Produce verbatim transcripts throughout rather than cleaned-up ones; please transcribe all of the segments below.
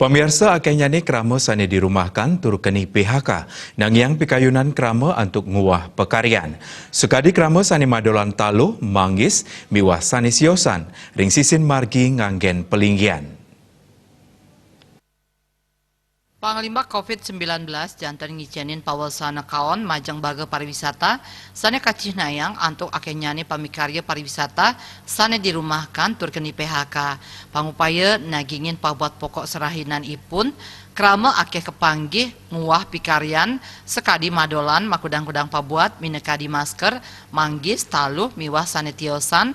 Pamiarsa, akéhnyané krama sané dirumahkan tur keni P H K, nangiang pikayunan krama antuk nguwah pakaryan. Sakadi krama sané madolan taluh, manggis, miwah sané siosan ring sisin margi nganggén palinggihan. Panglimbak covid sembilan belas janten ngicénin pawesana kaon majeng baga pariwisata sané kacihnayang antuk akéhnyané pamikarya pariwisata sané dirumahkan tur keni P H K. Pangupaya nagingin pabuat pokok serahinanipun, krama akéh kapanggih nguwah pikaryan sakadi madolan makudang-kudang pabuat minakadi masker, manggis, taluh miwah sané tiosan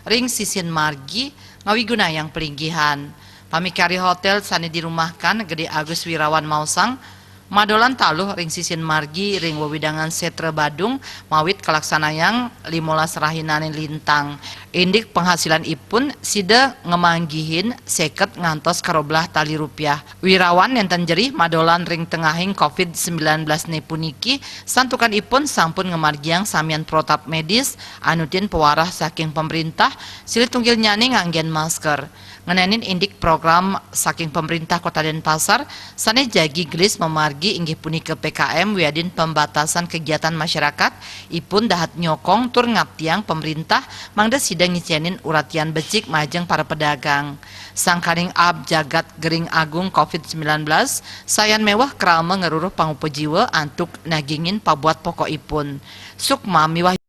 ring sisin margi ngawigunayang palinggihan. Pamikarya hotél sané dirumahkan Gedé Agus Wirawan maosang, madolan taluh ring sisin margi ring wewidangan Sétra Badung mawit kalaksanayang limolas rahinané lintang. Indik penghasilanipun sida ngamanggihin séket ngantos karoblah tali rupiah. Wirawan nénten jerih madolan ring tengahing covid sembilan belas né puniki, santukan ipun sampun ngamargiang samian protap medis, anutin pawarah saking pamréntah, silih tunggilnyané nganggén masker. Ngenénin indik program saking pamréntah Kota Dénpasar sané jagi gelis mamargi inggih punika P K M wiadin pembatasan kegiatan masyarakat, ipun dahat nyokong tur ngaptiang pamréntah mangda sida ngicénin uratian becik majeng para pedagang. Sangkaning aab jagat Gering Agung covid sembilan belas sayan méweh krama ngruruh pangupa jiwa antuk nagingin pabuat pokokipun. Sukma miwah